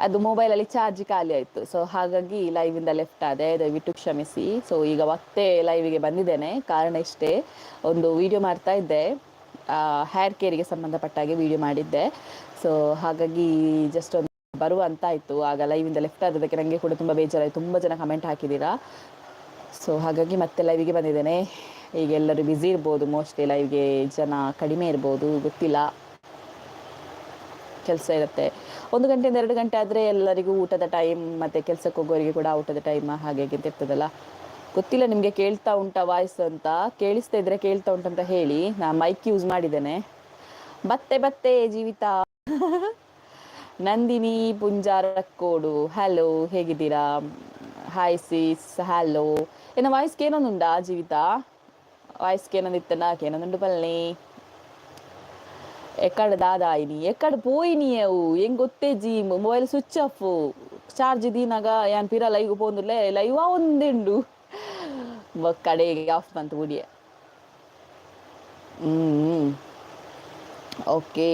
ಅದು ಮೊಬೈಲಲ್ಲಿ ಚಾರ್ಜ್ ಖಾಲಿ ಆಯಿತು. ಸೊ ಹಾಗಾಗಿ ಲೈವಿಂದ ಲೆಫ್ಟ್ ಆದೆ, ದಯವಿಟ್ಟು ಕ್ಷಮಿಸಿ. ಸೊ ಈಗ ಮತ್ತೆ ಲೈವಿಗೆ ಬಂದಿದ್ದೇನೆ. ಕಾರಣ ಇಷ್ಟೇ, ಒಂದು ವಿಡಿಯೋ ಮಾಡ್ತಾ ಇದ್ದೆ, ಹೇರ್ ಕೇರಿಗೆ ಸಂಬಂಧಪಟ್ಟಾಗೆ ವಿಡಿಯೋ ಮಾಡಿದ್ದೆ. ಸೊ ಹಾಗಾಗಿ ಜಸ್ಟ್ ಒಂದು ಬರುವ ಅಂತ ಆಯಿತು. ಆಗ ಲೈವಿಂದ ಲೆಫ್ಟ್ ಆದದಕ್ಕೆ ನನಗೆ ಕೂಡ ತುಂಬ ಬೇಜಾರಾಯಿತು. ತುಂಬ ಜನ ಕಮೆಂಟ್ ಹಾಕಿದ್ದೀರಾ. ಸೊ ಹಾಗಾಗಿ ಮತ್ತೆ ಲೈವಿಗೆ ಬಂದಿದ್ದೇನೆ. ಈಗ ಎಲ್ಲರೂ ಬ್ಯುಸಿ ಇರ್ಬೋದು, ಮೋಸ್ಟ್ಲಿ ಲೈವ್ಗೆ ಜನ ಕಡಿಮೆ ಇರ್ಬೋದು, ಗೊತ್ತಿಲ್ಲ, ಕೆಲಸ ಇರುತ್ತೆ. 1 ಗಂಟೆಯಿಂದ 2 ಗಂಟೆ ಆದರೆ ಎಲ್ಲರಿಗೂ ಊಟದ ಟೈಮ್, ಮತ್ತು ಕೆಲಸಕ್ಕೆ ಹೋಗೋರಿಗೆ ಕೂಡ ಊಟದ ಟೈಮ್, ಹಾಗೆ ಹಾಗೆ ಅಂತ ಇರ್ತದಲ್ಲ. ಗೊತ್ತಿಲ್ಲ ನಿಮಗೆ ಕೇಳ್ತಾ ಉಂಟಾ ವಾಯ್ಸ್ ಅಂತ. ಕೇಳಿಸ್ತಾ ಇದ್ರೆ ಕೇಳ್ತಾ ಉಂಟಂತ ಹೇಳಿ. ನಾ ಮೈಕ್ ಯೂಸ್ ಮಾಡಿದ್ದೇನೆ. ಬತ್ತೆ ಬತ್ತೆ ಜೀವಿತ. ನಂದಿನಿ ಪುಂಜಾರಕ್ಕೋಡು, ಹಲೋ, ಹೇಗಿದ್ದೀರಾ? Hi sis, hello. ಎನ್ನ ವಾಯ್ಸ್ ಕೇನೊಂದುಂಡಾ ಜೀವಿತ? ವಾಯ್ಸ್ ಕೇನೊಂದಿತ್ತನ? ಕೇನೊಂದುಂಡು ಪಲ್ಲೆ. ಎಕ್ಕಡ ದಾದಾಯಿನಿ, ಎಕ್ಕಡ ಪೋಯಿನಿ ಅವು ಎಂಗ್ ಗೊತ್ತೇಜಿ. ಮೊಬೈಲ್ ಸ್ವಿಚ್ ಆಫ್, ಚಾರ್ಜ್ ದೀನಾಗ ಯಾನ್ ಪಿರ ಲೈವ್ ಪೋಂದುಲ್ಲೆ, ಲೈವ್ ಒಂದುಂಡು. ಕಡೆಗೆ ಆಫ್ ಬಂತು ಬುಡಿಯೆ. ಹ್ಞೂ, ಓಕೆ.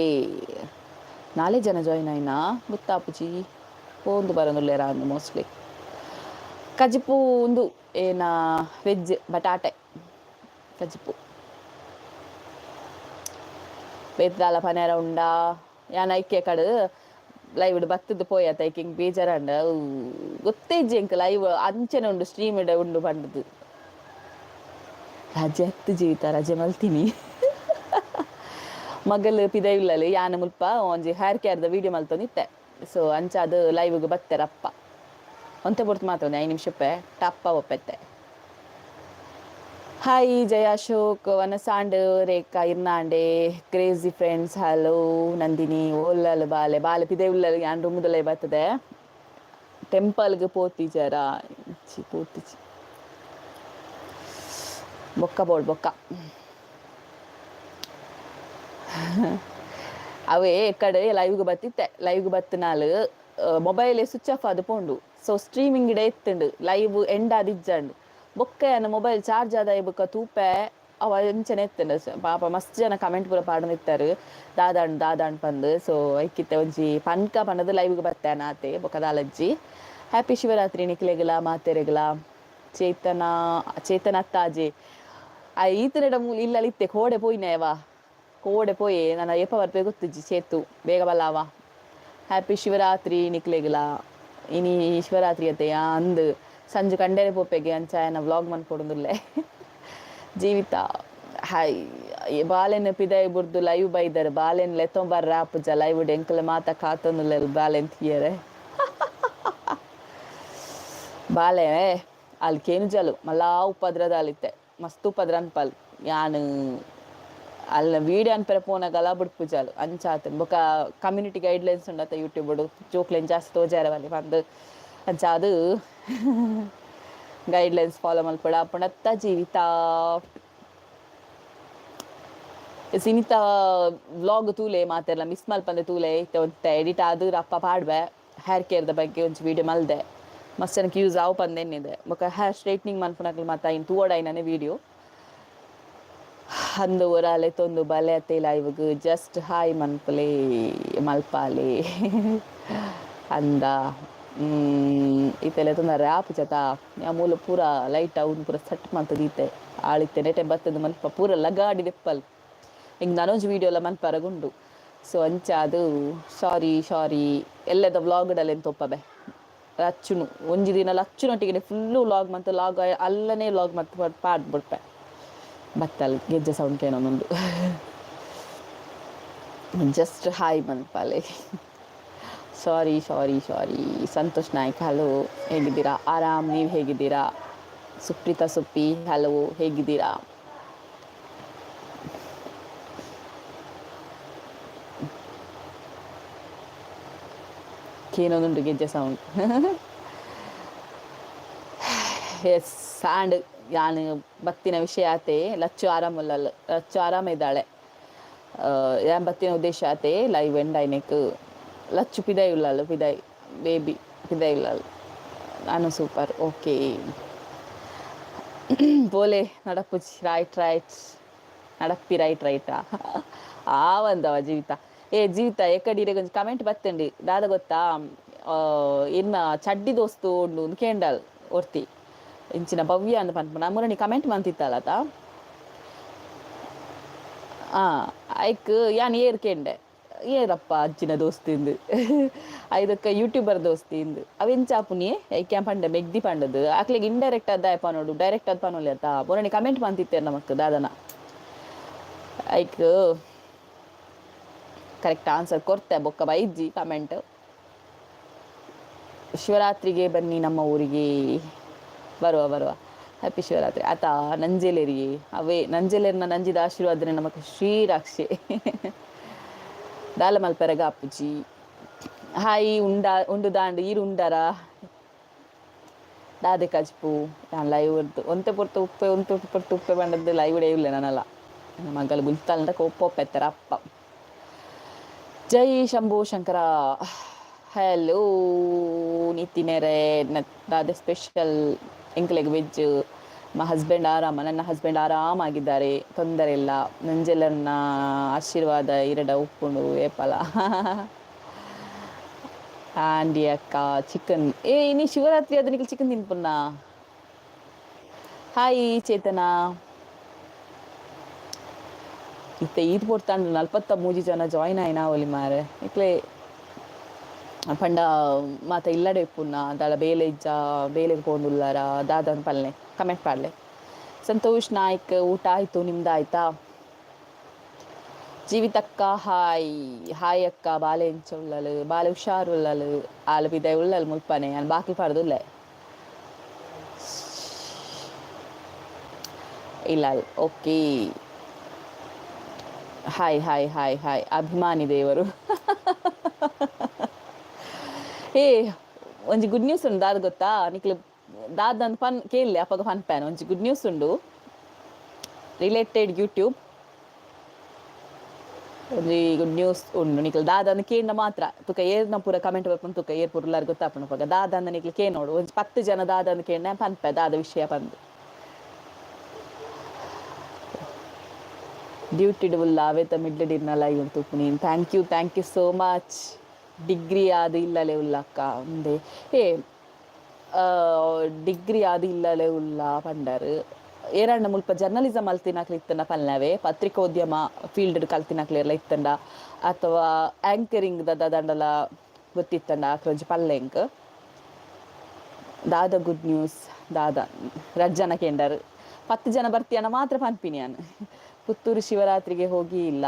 ನಾಲ್ಕು ಜನ ಜಾಯ್ನ್ ಆಯ್ನಾ? ಗೊತ್ತಾಪುಜಿ. ಪೋಂದು ಬರೋನುಲ್ಲೇರ ಅಂದು. ಮೋಸ್ಟ್ಲಿ ಕಜಿಪು ಒಂದು ಏನ ವೆಜ್ ಬಟಾಟೆ ಕಜಿಪು. ಬೇತದಾಲ ಪನೇರ ಉಂಡಾ? ಯಾನ್ ಐಕೆ ಕಡು ಲೈವ್ ಬತ್ತದ ಪೋಯತ. ಐಕೆ ಬೇಜಾರಂಡ. ಗೊತ್ತೇಜ್ಜಿ ಎಂಕ್ ಲೈವ್ ಅಂಚನೆ ಉಂಡು, ಸ್ಟ್ರೀಮ್ ಇಡ ಉಂಡು ಪಂಡದು. ರಜೆ ಹತ್ತು ಜೀವಿತ, ರಜೆ ಮಲ್ತೀನಿ. ಮಗಲ್ ಪಿದೈ ಉಲ್ಲಲ್, ಯಾನ್ ಮುಲ್ಪ ಒಂಜಿ ಹೇರ್ ಕೇರ್ದ ವೀಡಿಯೋ ಮಲ್ತೊಂದಿತ್ತೆ. ಸೊ ಅಂಚ ಅದು ಲೈವ್ಗೆ ಬತ್ತೆರಪ್ಪ. ಒಂತೆ ಪೊರ್ತು ಮಾತ್ರ, ಒಂದು 5 ನಿಮಿಷ ಟಪ್ಪ ಒಪ್ಪೆತ್ತೆ. ಹಾಯ್ ಜಯ ಅಶೋಕ್, ವನಸಾಂಡ್ ರೇಖಾ ಇರ್ನಾಂಡೆ, ಕ್ರೇಜಿ ಫ್ರೆಂಡ್ಸ್, ಹಲೋ. ನಂದಿನಿ, ಓಲ್ಲಲ್ ಬಾಲೆ? ಬಾಲೆ ಪಿದೆ ಉಲ್ಲಲ್, ಯಾನ್ ರೂಮುದಲೇ ಬರ್ತದೆ. ಟೆಂಪಲ್ಗೆ ಪೋತಿಜಾರ? ಇಂಚಿ ಪೋತಿಜಿ. ಬೊಕ್ಕ ಬೋಡ್ ಬೊಕ್ಕ. ಅವೇ ಕಡೆ ಲೈವ್ಗೆ ಬತ್ತಿತ್ತೆ. ಲೈವ್ಗೆ ಬತ್ತಿನಾಲ್ ಮೊಬೈಲ್ ಸ್ವಿಚ್ ಆಫ್ ಆದ್ ಪೋಂಡು. ಸೊ ಸ್ಟ್ರೀಮಿಂಗ್ ಇಡೆ ಇತ್ತುಂಡು, ಲೈವ್ ಎಂಡ್ ಆದಿಜ್ಜಂಡು. ಬೊಕ್ಕ ಯಾನ್ ಮೊಬೈಲ್ ಚಾರ್ಜ್ ಆದಾಯ ಬೊಕ್ಕ ತೂಪೆ, ಅವ ಅಂಚನೆ ಇತ್ತುಂಡು. ಪಾಪ ಮಸ್ತ್ ಜನ ಕಮೆಂಟ್ ಪೂರ ಪಾಡೊಂದಿತ್ತಾರೆ, ದಾದಾಂಡ್ ದಾದಾಂಡ್ ಪಂದ್. ಸೊ ಐಕಿತ್ತೆ ಒಂಜಿ ಪನ್ಕ ಪಂಡದು ಲೈವ್ಗೆ ಬತ್ತೆ ಆತೆ. ಬೊಕ್ಕ ದಾಲಜ್ಜಿ. ಹ್ಯಾಪಿ ಶಿವರಾತ್ರಿ ನಿಕ್ಲೆಗ್ಲ ಮಾತೆರೆಗ್ಲ. ಚೇತನ, ಚೇತನ ಅತ್ತಾಜೆ. ಆ ಈತನೆಡ ಮೂಲ ಇಲ್ಲಲ್ಲಿ ಇತ್ತೆ. ಕೋಡೆ ಪೋಯಿನೇವಾ, ಕೋಡೆ ಪೋಯೆ. ನನ್ನ ಏಪ ಬರ್ಪೆ ಗೊತ್ತುಜ್ಜಿ. ಚೇತು ಬೇಗ ಬಲ್ಲಾವ. ಹ್ಯಾಪಿ ಶಿವರಾತ್ರಿ ನಿಕ್ಲೆಗ್ಲ. ಇನಿ ಶಿವರಾತ್ರಿ ಅತ್ತೆ. ಅಂದ್ ಸಂಜೆ ಕಂಡೇರೆ ಪೋಪೆಗೆ ಅಂಚ ಯಾನ ವ್ಲಾಗ್ ಮನ್ಪೊಡುಂದುಲ್ಲೆ. ಜೀವಿತ ಹಾಯ್. ಬಾಲೆನ್ ಪಿದಾಯಿ ಬುರ್ದು ಲೈವ್ ಬೈದರ್. ಬಾಲೆನ್ ಲೆತ್ತೊಂಬರ್ರ ಆಪುಜ ಲೈವ್. ಎಂಕಲ್ ಮಾತ ಕಾತೊಂದುಲ್ಲೆರ್ ಬಾಲೆನ್ తీಯರೆ. ಬಾಲೆ ಅಲ್ಲಿ ಕೇನುಜಲು ಮಲ್ಲಾ ಉಪದ್ರದಾಲಿತ್ತೆ, ಮಸ್ತ್ ಉಪದ್ರ ಅನ್ಪಲ್. ಯಾನ್ ಅಲ್ಲ ವೀಡಿಯೋ ಅನ್ಪೆರೆ ಪೋನಗಲ ಬುಡ್ಪುಜಾಲು, ಅಂಚಾತನ್. ಬೊಕ ಕಮ್ಯುನಿಟಿ ಗೈಡ್ಲೈನ್ಸ್ ಉಂಡತ್ತ ಯೂಟ್ಯೂಬ್, ಜೋಕ್ಲೆನ್ ಜಾಸ್ತಿ ತೋಜಾರ ಬಲ್ಲಿ ಪಂದ್. ಅಂಚ ಅದು ಗೈಡ್ಲೈನ್ಸ್ ಫಾಲೋ ಮಲ್ಪಡ ಪುಣತ್ತ ಜೀವಿತ. ಸಿನಿತಾ ವ್ಲಾಗ್ ತೂಲೆ ಮಾತೆರ್ಲ, ಮಿಸ್ ಮಲ್ಪಂದೆ ತೂಲೆ. ಇತ್ತೆ ಒಂತೆ ಎಡಿಟ್ ಆದ್ ಅಪ್ಪ ಪಾಡ್ವೆ. ಹೇರ್ ಕೇರ್ದ ಬಗ್ಗೆ ಒಂಜಿ ವೀಡಿಯೋ ಮಲ್ದೆ, ಮಸ್ತ್ ಜನಕ್ಕೆ ಯೂಸ್ ಆವು ಪಂದೆನ್ನಿದೆ. ಬೊಕ ಹೇರ್ ಸ್ಟ್ರೈಟ್ನಿಂಗ್ ಮನ್ಪುನಕ್ಲು ಮಾತ ಐನ್ ತೂವೊಡಾಯಿನನೆ ವೀಡಿಯೋ. ಅಂದು ಒರಾಲೆ ತೊಂದು ಬಲೆ ಅತ್ತೇಲ ಇವಾಗ ಜಸ್ಟ್ ಹಾಯ್ ಮನ್ಪಲೆ ಮಲ್ಪಾಲೆ ಅಂದ. ಇತ್ತೆಲ್ಲ ತೊಂದರೆ ಆಪು ಚತ. ಮೂಲ ಪೂರ ಲೈಟ್ ಅವ್ನು ಪೂರ ಸೆಟ್ ಮಂತದ ಈತೆ ಆಳಿತ್ತೆ ನೆಟೆ ಬತ್ತದ ಮಲ್ಪ ಪೂರ ಲಗಾಡಿ ದೆಪ್ಪಲ್. ಹಿಂಗೆ ನನೊಂಜಿ ವೀಡಿಯೋ ಎಲ್ಲ ಮನ್ಪರಗುಂಡು. ಸೊ ಅಂಚ ಅದು ಸಾರಿ ಸಾರಿ. ಎಲ್ಲದ ವ್ಲಾಗ್ಡಲ್ಲಿ ಎಂತ ಒಪ್ಪಬೆ ಲಚ್ಚುನು ಒಂಜಿ ದಿನ ಲಚ್ಚುನೊಟ್ಟಿಗೆ ಫುಲ್ಲು ವ್ಲಾಗ್ ಮಂತು ಲಾಗ್ ಅಲ್ಲನೇ ವ್ಲಾಗ್ ಮತ್ತು ಪಾಡ್ ಬಿಡ್ಪೆ. ಬತ್ತಲ್ ಗೆಜ್ಜೆ ಸೌಂಡ್ ಕೇನೊಂದು. ಜಸ್ಟ್ ಹಾಯ್ ಮನ್ಪಾಲೆ. Sorry sorry sorry. Santosh Naik, hello, ಹೇಗಿದ್ದೀರಾ? ಆರಾಮ್, ನೀವು ಹೇಗಿದ್ದೀರಾ? ಸುಪ್ರೀತಾ ಸುಪ್ಪಿ, ಹಲೋ, ಹೇಗಿದ್ದೀರಾ? ಕೇನೊಂದುಂಡು ಗೆಜ್ಜೆ ಸೌಂಡ್. ಎಸ್ ಆಂಡ್ ಯಾನ್ ಬತ್ತಿನ ವಿಷಯ ಆತೆ. ಲಚ್ಚು ಆರಾಮುಲ್ಲಲ್, ಲಚ್ಚು ಆರಾಮ ಇದ್ದಾಳೆ. ಯಾನ್ ಬತ್ತಿನ ಉದ್ದೇಶ ಆತೆ. ಲೈವ್ ಎಂಡ್ ಆಯ್ನೆಕ್ ಲಚ್ಚು ಪಿದೈ ಉಲ್ಲಲ್, ಪಿದೈ ಬೇಬಿ ಪಿದೈ ಉಲ್ಲಲ್. ನಾನು ಸೂಪರ್, ಓಕೆ. ಪೋಲೆ ನಡಪುಜಿ. ರೈಟ್ ರೈಟ್ ನಡಪ್ಪಿ ರೈಟ್ ರೈಟಾ ಆ ಒಂದವ ಜೀವಿತ. ಏ ಜೀವಿತ, ಎಕ್ಕಡಿರೆ? ಕೊಂಚ ಕಮೆಂಟ್ ಬತ್ತಂಡಿ, ದಾದ ಗೊತ್ತಾ? ಇರ್ನ ಚಡ್ಡಿ ದೋಸ್ತು ಉಂಡು ಅಂದ್ ಕೇಂಡಲ್ ಒರ್ತಿ ಇಂಚಿನ ಭವ್ಯ ಅಂದ್ ಪನ್ಪುನ ಮುರಣಿ ಕಮೆಂಟ್ ಮಂತಿತ್ತಲತ. ಆ ಐಕ್ ಯಾನ್ ಏರ್ ಕೇಂಡೆ, ಏರಪ್ಪ ಅಜ್ಜಿನ ದೋಸ್ತಿಂದ್. ಐದಕ್ಕ ಯೂಟ್ಯೂಬರ್ ದೋಸ್ತಿ ಇಂದ್. ಅವೆಂಚ ಆಪುನಿ? ಐಕ್ ಯಾನ್ ಪಂಡೆ ಮೆಗ್ದಿ ಪಂಡದ್. ಅಕ್ಲೆಗ್ ಇಂಡೈರೆಕ್ಟ್ ಆದ್ ದಾಯೆ ಪನೊಡು, ಡೈರೆಕ್ಟ್ ಆದ್ ಪನೊಲಿ ಅತ್ತಾ? ಮುರಣಿ ಕಮೆಂಟ್ ಮಂತಿತ್ತೆರ್ ನಮಕ್ ದಾದನ. ಐಕ್ ಕರೆಕ್ಟ್ ಆನ್ಸರ್ ಕೊರ್ತೆ, ಬೊಕ್ಕ ಬೈಜ್ಜಿ ಕಮೆಂಟ್. ಶಿವರಾತ್ರಿಗೆ ಬನ್ನಿ ನಮ್ಮ ಊರಿಗೆ. ಬರುವ ಬರುವ. ಹ್ಯಾಪಿ ಶಿವರಾತ್ರಿ ಆತ ನಂಜೇಲೇರಿಗೆ. ಅವೇ ನಂಜೇಲೇರ್ನ ನಂಜಿದ ಆಶೀರ್ವಾದನೆ ನಮಕ್ ಶ್ರೀರಾಕ್ಷೆ. ದಾಲ ಮಲ್ಪೆರಗ ಅಪ್ಪುಜಿ. ಹಾಯ್ ಉಂಡ ಉಂಡು ದಾಂಡ್ ಈರ್ ಉಂಡಾರ? ದಾದೆ ಕಜ್ಪು? ಯಾನ್ ಲೈವ್ ಒಂತೆ ಪೊರ್ತು ಉಪ್ಪೆ, ಒಂತೆ ಪೊರ್ತು ಉಪ್ಪೆ ಪಂಡದ್ದು ಲೈವ್ ಇಲ್ಲೆ ನನಲ. ಮಗಲು ಬುಲ್ತಾಲ್ಂಡ ಕೋಪ ಅಪ್ಪ. ಜೈ ಶಂಭು ಶಂಕರ. ಹಲೋ ನಿತಿನೆರೆ, ದಾದೆ ಸ್ಪೆಷಲ್? ಎಂಕ್ಲೆಗ್ ವೆಜ್. ಮ ಹಸ್ಬೆಂಡ್ ಆರಾಮ? ನನ್ನ ಹಸ್ಬೆಂಡ್ ಆರಾಮಾಗಿದ್ದಾರೆ, ತೊಂದರೆ ಇಲ್ಲ. ನಂಜೆಲ್ಲನ್ನ ಆಶೀರ್ವಾದ ಇರಡ ಉಪ್ಪುಂಡು ಏಪಲ. ಆಂಡಿ ಅಕ್ಕ ಚಿಕನ್. ಏ ಇನಿ ಶಿವರಾತ್ರಿ ಆದ್ ನಿಕಲ್ ಚಿಕನ್ ತಿನ್ಪುನ್ನ? ಹಾಯ್ ಚೇತನ. ಇತ್ತೆ ಈತ್ ಪೊರ್ತಾಂಡ 43 ಜನ ಜಾಯಿನ್ ಆಯಿನ ಒಲಿ ಮಾರೆ. ಇಕ್ಲೆ ಪಂಡ ಮಾತ ಇಲ್ಲಡೆ ಇಪ್ಪುನ್ನ, ದಾಲ ಬೇಲೆ ಇಜ್ಜ, ಬೇಲೆಗ್ ಪೋಂದುಲ್ಲಾರ ದಾದನ್ ಪಲ್ನೆ, ಕಮೆಂಟ್ ಪಾಡ್ಲೆ. ಸಂತೋಷ್ ನಾಯ್ಕ್, ಊಟ ಆಯ್ತು, ನಿಮ್ದು ಆಯ್ತಾ? ಜೀವಿತಕ್ಕ ಹಾಯ್. ಹಾಯ್ ಅಕ್ಕ, ಬಾಲೆ ಎಂಚ ಉಲ್ಲಲು? ಬಾಲೆ ಹುಷಾರು ಉಲ್ಲಲು. ಆಲು ಪಿದಾಯಿ ಉಲ್ಲಲು ಮುಲ್ಪನೆ, ಯಾನ್ ಬಾಕಿ ಪಾಡ್ದುಲ್ಲೆ. ಇಲ್ಲ okay. Hi hi hi hi ಅಭಿಮಾನಿ ದೇವರು. ಏ ಒಂಜಿ ಗುಡ್ ನ್ಯೂಸ್ ಉಂಡು, ದಾದ ಗೊತ್ತಾ ನಿಕ್ಲೆ? ದಾದ ಪನ್ ಕೇಳಿ ಅಪಗ ಪನ್ಪೇನ್. ಒಂಜಿ ಗುಡ್ ನ್ಯೂಸ್ ಉಂಡು ರಿಲೇಟೆಡ್ ಯೂಟ್ಯೂಬ್. ಒಂಜಿ ಗುಡ್ ನ್ಯೂಸ್ ಉಂಡು, ನಿಕ್ಲ್ ದಾದಂದ್ ಕೇಂಡ ಮಾತ್ರ ತುಕ ಏರ್ನ ಪೂರ ಕಮೆಂಟ್ ಬರ್ಪುಂಡು. ತುಕ ಏರ್ ಪೂರ ಗೊತ್ತಾಪುಂಡು ಅಪಗ ದಾದಂದ್ ನಿಕ್ಲ್ ಕೇನೋಡು. ಒಂಜಿ 10 ಜನ ದಾದಂದ್ ಕೇಂಡ ಪನ್ಪೆ ದಾದ ವಿಷಯ ಪಂದ್. ಡ್ಯೂಟಿಡ್ ಉಲ್ಲ ಅವೇತ ಮಿಡ್ಲ್ ಡಿರ್ನ ಲೈವ್ ಉಂತು. Thank you, thank you so much. Degree ಆದ್ ಇಲ್ಲಲೆ ಉಲ್ಲಕ್ಕ ಉಂದೆ. ಏ ಡಿಗ್ರಿ ಆದ್ ಇಲ್ಲಲೆ ಉಲ್ಲ ಪಂಡರ್. ಏರಾಂಡ ಮುಲ್ಪ ಜರ್ನಲಿಸಮ್ ಮಲ್ತಿನಕ್ಲು ಇತ್ತಂಡ ಪನ್ಲವೆ, ಪತ್ರಿಕೋದ್ಯಮ ಫೀಲ್ಡ್ ಕಲ್ತಿನಕ್ಲೆರ್ಲ ಇತ್ತಂಡ ಅಥವಾ ಆಂಕರಿಂಗ್ ದಾದಂಡಲ ಗೊತ್ತಿತ್ತಂಡ ಅಕ್ಲೊಂಜಿ ಪಲ್ಲೆ ಎಂಕ್. ದಾದ ಗುಡ್ ನ್ಯೂಸ್ ದಾದ? ರಡ್ಡ್ ಜನ ಕೇಂಡರ್. 10 ಜನ ಬರ್ತಿಯನ ಮಾತ್ರ ಪನ್ಪಿನಿ ಯಾನ್. ಪುತ್ತೂರು ಶಿವರಾತ್ರಿಗೆ ಹೋಗಿ ಇಲ್ಲ.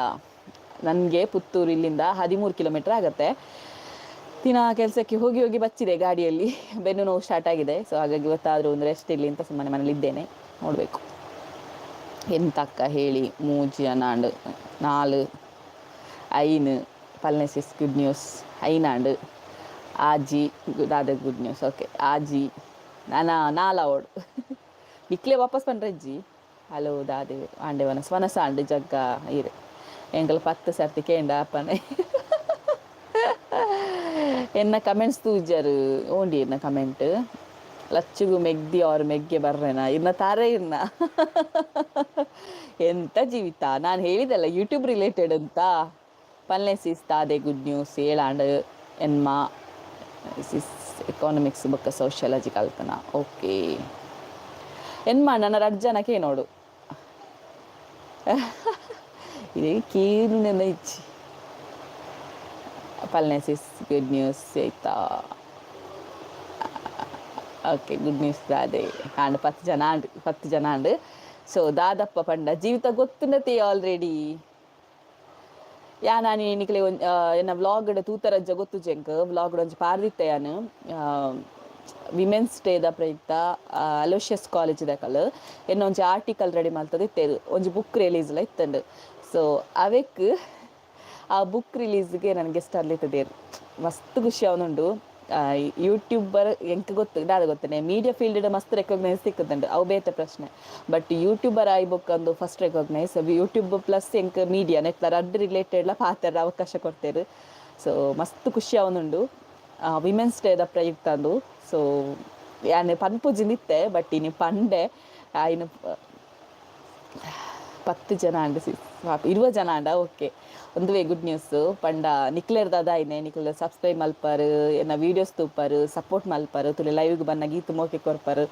ನನಗೆ ಪುತ್ತೂರು ಇಲ್ಲಿಂದ 13 ಕಿಲೋಮೀಟರ್ ಆಗುತ್ತೆ. ದಿನ ಕೆಲಸಕ್ಕೆ ಹೋಗಿ ಹೋಗಿ ಬಚ್ಚಿದೆ ಗಾಡಿಯಲ್ಲಿ, ಬೆನ್ನು ನೋವು ಸ್ಟಾರ್ಟ್ ಆಗಿದೆ. ಸೊ ಹಾಗಾಗಿ ಇವತ್ತಾದರೂ ಒಂದು ರೆಸ್ಟ್ ಇರಲಿ ಅಂತ ಸುಮ್ಮನೆ ಮನೇಲಿ ಇದ್ದೇನೆ, ನೋಡಬೇಕು. ಎಂತಕ್ಕ ಹೇಳಿ? ಮೂಜಿ ಅನಾಂಡ್, ನಾಲ್, ಐನ್. ಪಲ್ನೆ ಸಿಸ್ ಗುಡ್ ನ್ಯೂಸ್. ಐನಾಂಡ್ ಆಜಿ ದಾದ ಗುಡ್ ನ್ಯೂಸ್? ಓಕೆ ಆಜಿ ನಾನ ನಾಲ್ ಅವಡು ನಿಕ್ಲೆ ವಾಪಸ್ ಪನ್ರಜ್ಜಿ. ಹಲೋ ದಾದೆ ಆಂಡೆ ವನಸ್ ವನಸ ಆಂಡ್ ಜಗ್ಗ ಇರು ಎಂಕಲ್ 10 ಸರ್ತಿ ಕೇಂಡ ಅಪ್ಪನೆ. ಎನ್ನ ಕಮೆಂಟ್ಸ್ ತೂಜರ್ ಓಂಡಿ ಇರ್ನ ಕಮೆಂಟ್. ಲಚ್ಚುಗು ಮೆಗ್ದಿ ಅವ್ರ ಮೆಗ್ಗೆ ಬರ್ರೆನಾ ಇರ್ನ ತಾರೆ ಇರ್ನ ಎಂತ ಜೀವಿತ? ನಾನು ಹೇಳಿದಲ್ಲ ಯೂಟ್ಯೂಬ್ ರಿಲೇಟೆಡ್ ಅಂತ. ಪಲ್ನೆ ಸಿಸ್ ದಾದೆ ಗುಡ್ ನ್ಯೂಸ್? ಏಳಾಂಡ್ ಎನ್ಮ ಸಿಸ್ ಎಕಾನಮಿಕ್ಸ್ ಬೊಕ್ಕ ಸೋಷಿಯಾಲಜಿ ಕಲ್ತನ. ಓಕೆ ಎನ್ಮ ನನ್ನ ರಡ್ಡ್ ಜನಕ್ಕೆ ನೋಡು. ಇದು ಕೀನು ಇಚ್ಚಿ. ಪಲ್ನೆ ಸಿಸ್ ಗುಡ್ ನ್ಯೂಸ್ ಆಯ್ತಾ? ಓಕೆ ಗುಡ್ ನ್ಯೂಸ್ ದಾದೆ ಆಂಡ್? 10 ಜನ ಆಂಡ್, 10 ಜನ ಆಂಡ್. ಸೊ ದಾದಪ್ಪ ಪಂಡ ಜೀವಿತ ಗೊತ್ತುಂಡತೆ ಆಲ್ರೆಡಿ. ಯಾನ್ ಆನಿ ನಿಕ್ಲೆ ಎನ್ನ ವ್ಲಾಗ್ ತೂತರಜ್ಜ ಗೊತ್ತು ಜೆಂಕ್. ವ್ಲಾಗ್ ಒಂಜಿ ಪಾರ್ದಿತ್ತೆ ಯಾನ್. ವಿಮೆನ್ಸ್ ಡೇದ ಪ್ರಯುಕ್ತ ಅಲೋಷಿಯಸ್ ಕಾಲೇಜ್ ದಕಲ್ ಎನ್ನ ಒಂಜಿ ಆರ್ಟಿಕಲ್ ರೆಡಿ ಮಲ್ತದಿತ್ತೆರ್. ಒಂಜಿ ಬುಕ್ ರಿಲೀಸ್ ಲ ಇತ್ತುಂಡು. ಸೊ ಅವೆಕ್ ಆ ಬುಕ್ ರಿಲೀಸ್ಗೆ ನನ್ ಗೆಸ್ಟ್ ಆರ್ಲಿತ್ತದೇರ್. ಮಸ್ತ್ ಖುಷಿ ಆವೊಂದುಂಡು. ಯೂಟ್ಯೂಬರ್ ಎಂಕ್ ಗೊತ್ತು ದಾದ ಗೊತ್ತನೆ, ಮೀಡಿಯಾ ಫೀಲ್ಡ್ ಮಸ್ತ್ ರೆಕಗ್ನೈಸ್ ತಿಕ್ಕುದುಂಡು, ಅವು ಬೇತೆ ಪ್ರಶ್ನೆ. ಬಟ್ ಯೂಟ್ಯೂಬರ್ ಆಯಿ ಬೊಕ್ಕ ಒಂದು ಫಸ್ಟ್ ರೆಕಗ್ನೈಸ್ ಯೂಟ್ಯೂಬ್ ಪ್ಲಸ್ ಎಂಕ್ ಮೀಡಿಯಾ ನೆಟ್ಲ ರಡ್ಡ್ ರಿಲೇಟೆಡ್ಲ ಪಾತೆರ ಅವಕಾಶ ಕೊರ್ತೆರ್. ಸೊ ಮಸ್ತ್ ಖುಷಿ ಆವೊಂದುಂಡು. ವಿಮೆನ್ಸ್ ಡೇದ ಪ್ರಯುಕ್ತ ಅಂದು. ಸೊ ಯಾನ್ ಪನ್ಪುಜಿಂದಿತ್ತೆ, ಬಟ್ ಇನಿ ಪಂಡೆ. ಆಯಿನ 10 ಜನ ಆಂಡ್ ಸಿಸ್. 20 ಜನ ಅಂಡ. ಓಕೆ, ಒಂದುವೇ ಗುಡ್ ನ್ಯೂಸ್ ಪಂಡ ನಿಕ್ಲೆರ್ದ ದಾಯಿನೆ ನಿಕ್ಲೆ ಸಬ್ಸ್ಕ್ರೈಬ್ ಮಲ್ಪರು, ಎನ್ನ ವೀಡಿಯೋಸ್ ತೂಪರು, ಸಪೋರ್ಟ್ ಮಲ್ಪರು, ತುಲೆ ಲೈವ್ಗೆ ಬನ್ನ ಗೀತು ಮೋಕೆ ಕೊರ್ಪರು.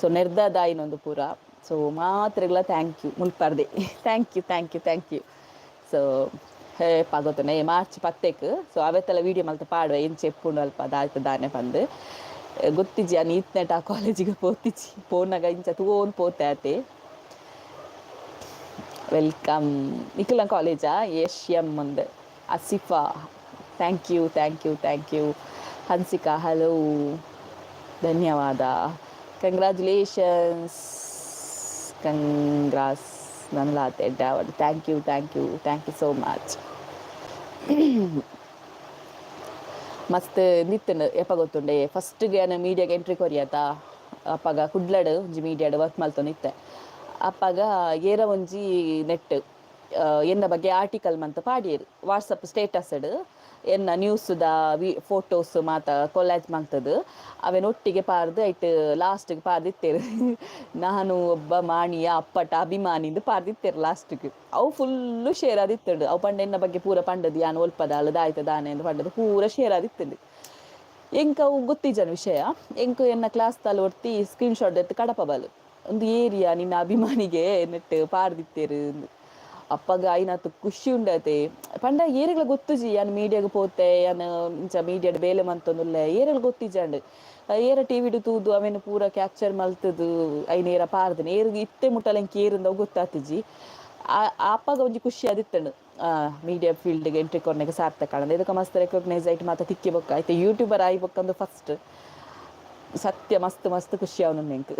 ಸೊ ನೆರ್ದ ದಾಯಿನೊಂದು ಪೂರ. ಸೊ ಮಾತ್ರೆಗ್ಲ thank you ಮುಲ್ಪರ್ದೆ. Thank you, thank you, thank you. So ಪಾಗೋತನೆ March 10ಕ್. ಸೊ ಅವೆತ್ತೆಲ್ಲ ವೀಡಿಯೋ ಮಲ್ತ ಪಾಡುವೆ, ಎಂಚ ಎಪ್ಪುಂಡು ಅಲ್ಪ ದಾಯ್ತ ದಾನೆ ಪಂದು ಗೊತ್ತಿಜ್ಜಿ. ಅನ್ ಈತ್ನೆಟ ಆ ಕಾಲೇಜಿಗೆ ಪೋತಿಜ್ಜಿ, ಪೋನಾಗ ಇಂಚ ತೂವೊಂದು ಪೋತೆ ಆತೆ. Welcome. ನಿಖಿಲ ಕಾಲೇಜಾ? ಏಷ್ಯಂ ಮುಂದೆ. Asifa, thank you, thank you, thank you. Hansika, hello, ಧನ್ಯವಾದ. Congratulations, ಕಂಗ್ರಾಸ್ ನನ್ಲಾತೆ ಡ್ಯಾವಡ್. Thank you, thank you, thank you so much. ಮಸ್ತ್ ನಿತ್ತಂಡು. ಎಪ್ಪ ಗೊತ್ತುಂಡೆ, ಫಸ್ಟ್ಗೆ ನಾನು ಮೀಡಿಯಾಗೆ ಎಂಟ್ರಿ ಕೊರಿಯತ, ಅಪ್ಪಗ ಕುಡ್ಲಡ್ ಒಂಜಿ ಮೀಡಿಯಾಡ್ ವರ್ಕ್ ಮಲ್ತೊಂದಿತ್ತೆ. ಅಪ್ಪಗ ಏರ ಒಂಜಿ ನೆಟ್ ಎನ್ನ ಬಗ್ಗೆ ಆರ್ಟಿಕಲ್ ಮಂತ ಪಾಡಿಯರು ವಾಟ್ಸಪ್ ಸ್ಟೇಟಸ್ಡ್. ಎನ್ನ ನ್ಯೂಸ್ದ ವಿ ಫೋಟೋಸ್ ಮಾತ ಕೊಲ್ಯಾಜ್ ಮಂತದು ಅವೆನ್ ಒಟ್ಟಿಗೆ ಪಾರ್ದು ಐಟ್ ಲಾಸ್ಟ್ಗೆ ಪಾರ್ದಿತ್ತೇರು, ನಾನು ಒಬ್ಬ ಮಾಣಿಯ ಅಪ್ಪಟ ಅಭಿಮಾನಿಂದು ಪಾರ್ದಿತ್ತೇರು ಲಾಸ್ಟ್ಗೆ. ಅವು ಫುಲ್ಲು ಶೇರ್ ಆದಿತ್ತುಂಡು. ಅವು ಪಂಡ ಎನ್ನ ಬಗ್ಗೆ ಪೂರ ಪಂಡದು, ಯಾನ್ ಒಲ್ಪದಾಳು, ದಾಯ್ತ ದಾನೆ ಎಂದು ಪಂಡದು ಪೂರ ಶೇರ್ ಆದಿತ್ತುಂಡು. ಎಂಕ್ ಅವು ಗೊತ್ತಿಜ್ಜನ ವಿಷಯ. ಎಂಕ್ ಎನ್ನ ಕ್ಲಾಸ್ ತಾಲ್ ಒರ್ತಿ ಸ್ಕ್ರೀನ್ ಶಾಟ್ ಎತ್ತು ಕಡಪಬಲು, ಒಂದು ಏರಿಯಾ ನಿನ್ನ ಅಭಿಮಾನಿಗೆ ನೆಟ್ ಪಾರ್ದಿತ್ತೇರು. ಅಪ್ಪಗ ಆಯ್ನಾತ್ ಖುಷಿ ಉಂಡತೆ. ಪಂಡ ಏರೆಗ್ಲ ಗೊತ್ತುಜಿ ಯಾನ್ ಮೀಡಿಯಾಗ್ ಪೋತೆ, ಯಾನ್ ಇಂಚ ಮೀಡಿಯಾಡ್ ಬೇಲೆ ಮಂತೊಂದುಲ್ಲೆ, ಏರೆಗ್ಲ ಗೊತ್ತಿಜ್ಜಾಂಡ್. ಏರ ಟಿವಿಡ್ ತೂದು ಅವೆನ್ ಪೂರ ಕ್ಯಾಪ್ಚರ್ ಮಲ್ತದು ಐನ್ ಏರ ಪಾರ್ದನೆ. ಏರ್ಗ್ ಇತ್ತೆ ಮುಟ್ಟಲ ಎಂಕ್ ಏರುಂದವು ಗೊತ್ತಾತಿಜಿ. ಅಪ್ಪಗ ಒಂಜಿ ಖುಷಿ ಆದಿತ್ತಂಡು, ಮೀಡಿಯಾ ಫೀಲ್ಡ್ಗೆ ಎಂಟ್ರಿ ಕೊರ್ನೆಗೆ ಸಾರ್ಥಕ ಆಂಡ್. ಇದಕ್ಕೆ ಮಸ್ತ್ ರೆಕಗ್ನೈಸ್ ಆಯ್ತು ಮಾತ ತಿಕ್ಕಿ ಬೊಕ್ಕ ಆಯ್ತು ಯೂಟ್ಯೂಬರ್ ಆಯಿ ಬೊಕ್ಕಂದು ಫಸ್ಟ್. ಸತ್ಯ ಮಸ್ತ್ ಮಸ್ತ್ ಖುಷಿ ಅವನು ಎಂಕ್.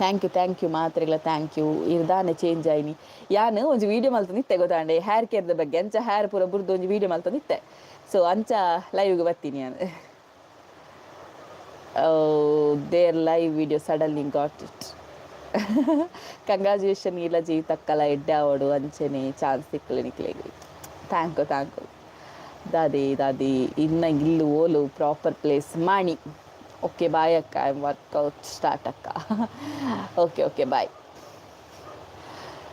Thank you, thank you ಮಾತ್ರೆಗಳ thank you. ಇರ್ದಾನೆ change ಆಯ್ನಿ. ಯಾನ್ ಒಂಜಿ ವೀಡಿಯೋ ಮಲ್ತೊಂದಿತ್ತೆ ಗೊತ್ತಾಂಡೆ, ಹೇರ್ ಕೇರ್ದ ಬಗ್ಗೆ. ಅಂಚ ಹೇರ್ ಪೂರ ಬುರ್ದು ಒಂಜಿ ವೀಡಿಯೋ ಮಲ್ತೊಂದಿತ್ತೆ. ಸೊ ಅಂಚ ಲೈವ್ಗೆ ಬರ್ತೀನಿ ಯಾನ್. There live video suddenly got it. Congratulation ಇಲ್ಲ ಜೀವಿತಕ್ಕಲ, ಎಡ್ಡೆ ಆವಡು, ಅಂಚೆನೆ ಚಾನ್ಸ್ ತಿಕ್ಕಲೆ ನಿಕ್ಲೆಗ್. Thank you, thank you. ದಾದಿ ದಾದಿ ಇನ್ನ ಇಲ್ಲು ಓಲು ಪ್ರಾಪರ್ ಪ್ಲೇಸ್? ಮಾಣಿ. ಓಕೆ, ಬಾಯ್ ಅಕ್ಕ. I workout start ಅಕ್ಕ. Okay okay, bye.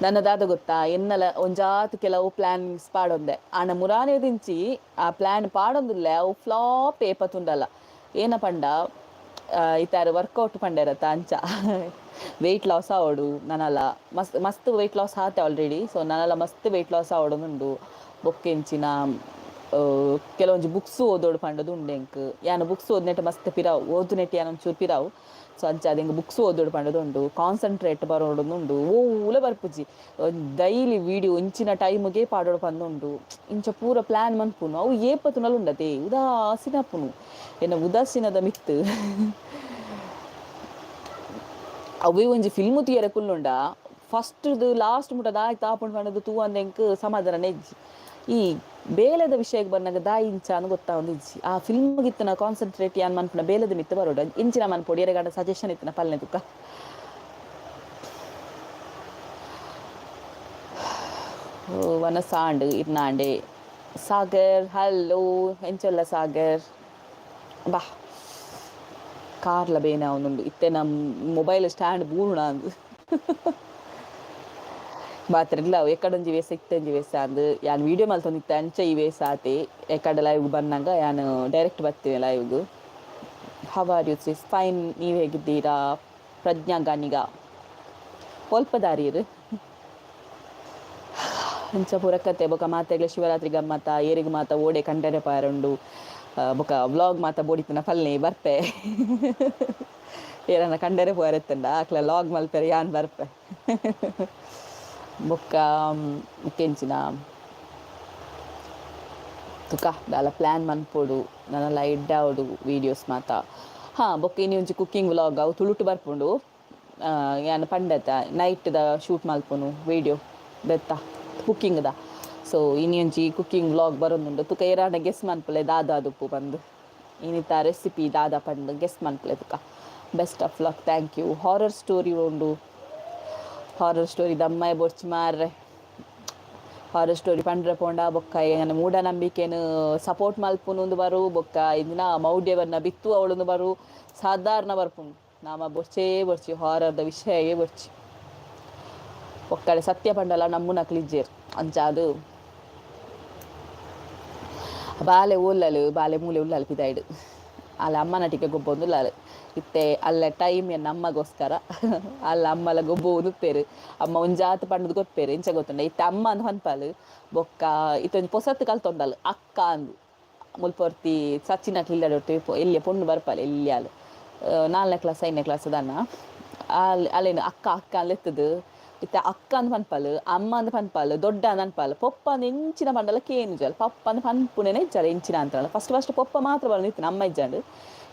ನನ್ನ ದಾದ ಗೊತ್ತಾ, ಎನ್ನಲ ಒಂಜಾತ್ ಕೆಲವು ಪ್ಲ್ಯಾನ್ಸ್ ಪಾಡೊಂದೆ. ಆನ ಮುರಾನೆ ದಿಂಚಿ ಆ ಪ್ಲ್ಯಾನ್ ಪಾಡೊಂದಿಲ್ಲ, ಅವು ಫ್ಲಾಪ್ ಏಪತುಂಡಲ್ಲ. ಏನ ಪಂಡ, ಇತಾರ ವರ್ಕೌಟ್ ಪಂಡೆರತ್ತ, ಅಂಚ ವೆಯ್ಟ್ ಲಾಸ್ ಆವಡು ನನಲ. ಮಸ್ತ್ ಮಸ್ತ್ ವೆಯ್ಟ್ ಲಾಸ್ ಆತೆ ಆಲ್ರೆಡಿ. ಸೊ ನನಲ ಮಸ್ತ್ ವೆಯ್ಟ್ ಲಾಸ್ ಆವಡೊಂದುಂಡು. ಬೊಕ್ಕೆಂಚಿನ, ಕೆಲವೊಂಜಿ ಬುಕ್ಸ್ ಓದೋಡು ಪಂಡದು ಉಂಡು ಎಂಕ್. ಯಾನ್ ಬುಕ್ಸ್ ಓದ್ನೆಟ್ ಮಸ್ತ್ ಪಿರಾವು, ಓದುನೆಟ್ ಯಾನ್ ಒಂಚೂರು ಪಿರಾವು. ಸೊ ಅಂಚ ಅದು ಎಂಕ್ ಬುಕ್ಸ್ ಓದೋಡು ಪಂಡದು ಉಂಡು, ಕಾನ್ಸಂಟ್ರೇಟ್ ಬರೋಡುಂಡು. ಓಲ ಬರ್ಪುಜಿ. ಡೈಲಿ ವೀಡಿಯೋ ಇಂಚಿನ ಟೈಮ್ಗೆ ಪಾಡೋಡು ಪಂದುಂಡು. ಇಂಚ ಪೂರ ಪ್ಲ್ಯಾನ್ ಮನ್ಪುನು, ಅವು ಏಪತುನಲು ಉಂಡತೆ ಉದಾಸೀನ ಅಪ್ಪುನು. ಎನ್ನ ಉದಾಸೀನದ ಮಿತ್ತು. ಅವೇ ಒಂಜಿ ಫಿಲ್ಮ್ ತೂಯರೆ ಕುಲ್ಲುಂಡ ಫಸ್ಟ್ ಲಾಸ್ಟ್ ಮುಟ್ಟ ದಾಯ್ತ ಆಪುಂಡು ಪಂಡದು ತೂವಂದೆ ಎಂಕ್ ಸಮಾಧಾನ ಇಜ್ಜಿ. ಈ ಬೇಲೆದ ವಿಷಯಕ್ಕೆ ಬಂದಾಗ ದಾಯಿ ಇಂಚ ಅಂದ್ ಗೊತ್ತಾವೊಂದು ಇಜ್ಜಿ. ಆ ಫಿಲ್ಮ್ ಇತ್ತಿನ ಕಾನ್ಸಂಟ್ರೇಟ್ ಯಾನ್ ಮನ್ಪುನ ಬೇಲೆದ ಮಿತ್ತು ಬರೋಡು. ಇಂಚಿನ ಮನ್ಪೊಡು ಎರೆಗಾಂಡ ಸಜೆಷನ್ ಇತ್ತಿನ ಪಲ್ನೆ ತುಕ್ಕ. ವನಸಾಂಡ್ ಇರ್ನಾಂಡೆ. ಸಾಗರ್, ಹಲೋ, ಎಂಚೊಲ್ಲ ಸಾಗರ್? ಬಾ, ಕಾರ್ಲ ಬೇನೆ ಅವನುಂಡು. ಇತ್ತೆ ನಮ್ಮ ಮೊಬೈಲ್ ಸ್ಟ್ಯಾಂಡ್ ಬೂರುಣ ಅಂದು ಮಾತ್ರ ಎಕ್ಕಡೊಂಜಿ ವೇಸ, ಇತ್ತೊಂಜಿ ವೇಸ ಅಂದ್ ಯಾನ್ ವೀಡಿಯೋ ಮಲ್ತೊಂದಿತ್ತೆ. ಅಂಚ ಈ ವೇಸ ಆತೆ. ಎಕ್ಕಡ ಲೈವ್ ಬನ್ನಗ ಯಾನ್ ಡೈರೆಕ್ಟ್ ಬರ್ತೀನಿ ಲೈವ್ಗ್. How are you sis? Fine, ನೀವು ಹೇಗಿದ್ದೀರಾ? ಪ್ರಜ್ಞಾ ಗಾನಿಗ, ಒಲ್ಪ ದಾರಿಯರು. ಅಂಚ ಪೂರ ಕತೆ. ಬೊಕ ಮಾತೆಗ್ಲ ಶಿವರಾತ್ರಿ ಗಮ್ಮತ. ಏರಿಗ್ ಮಾತ ಓಡೆ ಕಂಡರೆ ಪಾರುಂಡು. ಬೊಕ ವ್ಲಾಗ್ ಮಾತ ಬೋಡಿತ್ತಿನ ಪಲ್ನೆ ಬರ್ಪೆ. ಏರನ ಕಂಡರೆ ಪೋರೆತ್ತಂಡ ಅಕ್ಲ ಲಾಗ್ ಮಲ್ಪೆರೆ ಯಾನ್ ಬರ್ಪೆ. ಬೊಕ್ಕ ಕೆಂಚಿನ ತುಕ ದಾಲ ಪ್ಲ್ಯಾನ್ ಮನ್ಪೊಡು, ನನಲ ಎಡ್ಡೆ ಆವೊಡು ವೀಡಿಯೋಸ್ ಮಾತ. ಹಾಂ, ಬೊಕ್ಕ ಇನಿ ಒಂಜಿ ಕುಕ್ಕಿಂಗ್ ವ್ಲಾಗ್, ಅವು ತುಳುಟು ಬರ್ಪುಂಡು. ಯಾನ್ ಪಂಡತ ನೈಟ್ದ ಶೂಟ್ ಮಲ್ಪುನು ವೀಡಿಯೋ ಬೆತ್ತ ಕುಕ್ಕಿಂಗ್ದ. ಸೊ ಇನಿ ಒಂಜಿ ಕುಕ್ಕಿಂಗ್ ವ್ಲಾಗ್ ಬರೊಂದುಂಡು. ತುಕ ಏರಾಂಡ ಗೆಸ್ ಮನ್ಪುಲೆ, ದಾದ ಉಪ್ಪು ಪಂದ್, ಇನಿತ ರೆಸಿಪಿ ದಾದ ಪಂದ್ ಗೆಸ್ ಮನ್ಪುಲೆ ತುಕ. Best of luck, thank you. Horror story ಉಂಡು. ಹಾರರ್ ಸ್ಟೋರಿ ದಮ್ಮಾಯ ಬೊರ್ಚಿ ಮಾರ್ರೆ. ಹಾರರ್ ಸ್ಟೋರಿ ಪಂಡ್ರೆ ಪೋಂಡ ಬೊಕ್ಕ ಏನ ಮೂಢನಂಬಿಕೆನ್ ಸಪೋರ್ಟ್ ಮಲ್ಪುನು ಬರು, ಬೊಕ್ಕ ಇಂದಿನ ಮೌಢ್ಯವನ್ನ ಬಿತ್ತು ಅವಳೊಂದು ಬರು, ಸಾಧಾರಣ ಬರ್ಪುಂಡು. ನಾಮ ಬೊರ್ಚೇ ಬೊರ್ಚಿ, ಹಾರರ್ದ ವಿಷಯ ಬೊರ್ಚಿ. ಒಕ್ಕಡೆ ಸತ್ಯ ಪಂಡಲ ನಂಬುನಕ್ಲು ಇಜ್ಜೆರ್. ಅಂಚಾದ್ ಬಾಲೆ ಓಲ್ಲಲು, ಬಾಲೆ ಮೂಲೆ ಉಳ್ಳಾಲು ಪಿದಾಯ್ಡ್. ಅಲ್ಲ ಅಮ್ಮನಟಿಗೆ ಗೊಬ್ಬೊಂದುಲ್ಲಾಲು. ಇತ್ತೆ ಅಲ್ಲ ಟೈಮ್ ಎನ್ನ ಅಮ್ಮಗೋಸ್ಕರ. ಅಲ್ಲ ಅಮ್ಮಲ ಗೊಬ್ಬೊಂದು ಉಪ್ಪೇರು. ಅಮ್ಮ ಒಂಜಾತ್ ಪಂಡ್ದ್ ಕೊರ್ಪೇರು. ಇಂಚ ಗೊತ್ತುಂಡ? ಇತ್ತೆ ಅಮ್ಮ ಅಂದ್ ಪನ್ಪಾಲು. ಬೊಕ್ಕ ಇತ್ತೆ ಒಂಜಿ ಪೊಸತ್ತು ಕಲ್ತೊಂದಲ್, ಅಕ್ಕ ಅಂದ್. ಮುಲ್ಪ ಒರ್ತಿ ಸಚಿನ ಇಲ್ಲಡ್ ಒರ್ತಿ ಎಲ್ಯ ಪೊಣ್ಣು ಬರ್ಪಾಲ್. ಎಲ್ಯಾಲ್, ನಾಲ್ನೇ ಕ್ಲಾಸ್ ಐದನೇ ಕ್ಲಾಸ್ ದಾನ್ನ. ಆಲ್ ಅಲೆನ್ ಅಕ್ಕ ಅಕ್ಕ ಲೆತ್ತದು ಇತ್ತೆ ಅಕ್ಕ ಅಂದ್ ಪನ್ಪಾಲ್, ಅಮ್ಮ ಅಂದ್ ಪನ್ಪಾಲ್, ದೊಡ್ಡ ಅಂದ್ ಅನ್ಪಾಲ್. ಪೊಪ್ಪ ಅಂದ್ ಎಂಚಿನ ಪಂಡಲ ಕೇನುಜಲ್. ಪಪ್ಪ ಅಂದ್ ಪನ್ಪುನೇನೆ ಇಜ್ಜಾಲ್ ಎಂಚಿನ ಅಂತಲ್ಲ. ಫಸ್ಟ್ ಫಸ್ಟ್ ಪೊಪ್ಪ ಮಾತ್ರ ಬರೊಂದಿತ್ತಿನ, ಅಮ್ಮ ಇಜ್ಜಾಂಡ್.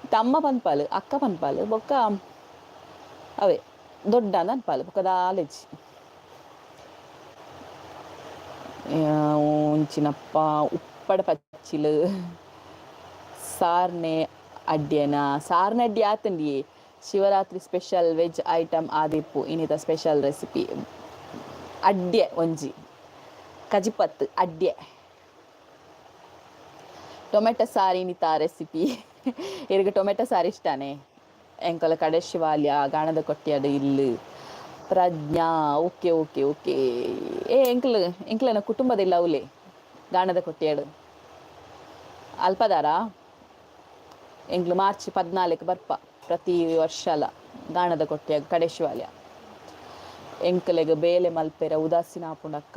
ಇತ್ತೆ ಅಮ್ಮ ಪನ್ಪಾಲ್, ಅಕ್ಕ ಪನ್ಪಾಲ್, ಬೊಕ್ಕ ಅವೇ ದೊಡ್ಡ ಅಂದ್ ಅನ್ಪಾಲ್. ಬೊಕ್ಕ ದಾಲ ಇಜ್ಜಿ. ಒಂಚಿನಪ್ಪ ಉಪ್ಪಡ ಪಚ್ಚಿಲ್ ಸಾರ್ನೆ ಅಡ್ಯನ? ಸಾರ್ನೆ ಅಡ್ಡಿ ಆತಂಡಿಯೇ. ಶಿವರಾತ್ರಿ ಸ್ಪೆಷಲ್ ವೆಜ್ ಐಟಮ್ ಆದಿಪ್ಪು ಇನ್ನಿತ ಸ್ಪೆಷಲ್ ರೆಸಿಪಿ. ಅಡ್ಡೆ ಒಂಜಿ ಕಜಿಪತ್ತು ಅಡ್ಡೆ. ಟೊಮೆಟೊ ಸಾರು ಇನ್ನಿತ ರೆಸಿಪಿ. ಇರಿಗೆ ಟೊಮೆಟೊ ಸಾರು ಇಷ್ಟಾನೆ? ಎಂಕಲ ಕಡೆ ಶಿವಾಲ್ಯ ಗಾಣದ ಕೊಟ್ಟಿಯಾಡು ಇಲ್ಲು. ಪ್ರಜ್ಞಾ, ಓಕೆ ಓಕೆ ಓಕೆ. ಏ, ಎಂಕ್ಲ ಎಂಕ್ಲೆನ ಕುಟುಂಬದ ಇಲ್ಲ ಅವಲೇ ಗಾಣದ ಕೊಟ್ಟಿಯಾಡು. ಅಲ್ಪದಾರ ಎಂಕ್ಲು ಮಾರ್ಚ್ 14ಕ್ಕೆ ಬರ್ಪ ಪ್ರತಿ ವರ್ಷಲ ಗಾಣದ ಕೊಟ್ಟಿಯಾಗ, ಕಡೆ ಶಿವಾಲಯ. ಎಂಕ್ಲೆಗ್ ಬೇಲೆ ಮಲ್ಪೆರ ಉದಾಸೀನ ಆಪುಂಡಕ್ಕ.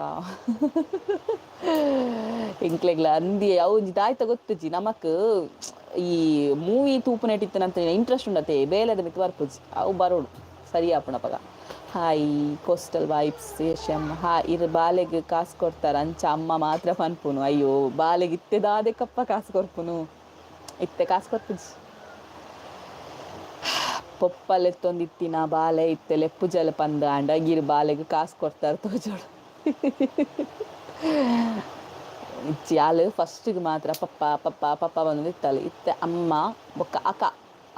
ಎಂಕ್ಲೆಗ್ಲ ಅಂದಿ. ಅವು ಒಂಜಿ ದಾಯ್ತ ಗೊತ್ತುಜಿ, ನಮಕ್ ಈ ಮೂವಿ ತೂಪುನೆಟ್ ಇತ್ತಿನಂತ ಇಂಟ್ರೆಸ್ಟ್ ಉಂಡತೆ, ಬೇಲೆದ ಮಿತ್ತ್ ಬರ್ಪುಜಿ. ಅವು ಬರೋಡು, ಸರಿ ಆಪುಂಡು ಅಪಗ. ಹಾಯ್ ಕೋಸ್ಟಲ್ ವೈಬ್ಸ್ ಯಶಮ್, ಹಾಯ್. ಇರ್ ಬಾಲೆಗ್ ಕಾಸು ಕೊಡ್ತಾರ, ಅಂಚ ಅಮ್ಮ ಮಾತ್ರ ಪನ್ಪುನು. ಅಯ್ಯೋ, ಬಾಲೆಗ್ ಇತ್ತೆ ದಾದೆಕಪ್ಪ ಕಾಸು ಕೊರ್ಪುನು? ಇತ್ತೆ ಕಾಸು ಕೊರ್ಪುಜಿ. ಪೊಪ್ಪ ಲೆತ್ತೊಂದಿತ್ತಿನ ಬಾಲೆ ಇತ್ತೆ ಲೆಪ್ಪುಜಲ ಪಂದ್ ಆಂಡ ಗಿರ್ ಬಾಲೆಗ್ ಕಾಸು ಕೊರ್ತಾರ ತೋಜೋಡು. ಇಜ್ಜಿ, ಆಲ್ ಫಸ್ಟಿಗೆ ಮಾತ್ರ ಪಪ್ಪ ಪಪ್ಪ ಪಪ್ಪ ಬಂದು ಇತ್ತಲ್. ಇತ್ತೆ ಅಮ್ಮ ಬೊಕ್ಕ ಅಕ್ಕ.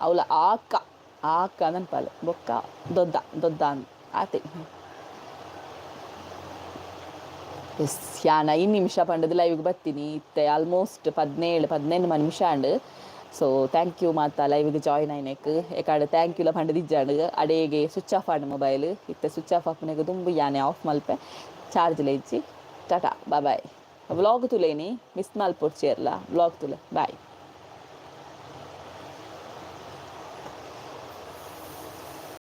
ಅವಳ ಆಕ್ಕ ಆಕ್ಕ ಅಂದನ್ಪಾಲ್. ಬೊಕ್ಕ ದೊದ್ದ ದೊದ್ದ ಅಂದ್ ಆತೆ. ಎಸ್, ಯಾನ್ 5 ನಿಮಿಷ ಪಂಡದು ಲೈವ್ಗೆ ಬರ್ತೀನಿ. ಇತ್ತೆ ಆಲ್ಮೋಸ್ಟ್ 17 18 ನಿಮಿಷ and. So thank you ಮಾತ ಲೈವ್ಗೆ ಜಾಯ್ನ್ ಆಯ್ನೆಕ್. ಏಕಾಡ thank ಯುಲ ಪಂಡದು ಇಜ್ಜಾಂಡ್. ಅಡೇಗೆ ಸ್ವಿಚ್ ಆಫ್ ಆಂಡ್ ಮೊಬೈಲ್. ಇತ್ತೆ ಸ್ವಿಚ್ ಆಫ್ ಆಪುನೆಗ್ ದುಂಬು ಯಾನೆ ಆಫ್ ಮಲ್ಪೆ. ಚಾರ್ಜ್ ಇಜ್ಜಿ. ಟಾಟಾ, ಬಾಯ್ ಬಾಯ್. ವ್ಲಾಗ್ ತುಲೇನಿ, ಮಿಸ್ ಮಲ್ಪೊಡ್ಚೇರ್ಲ. ವ್ಲಾಗ್ ತುಲೆ. ಬಾಯ್.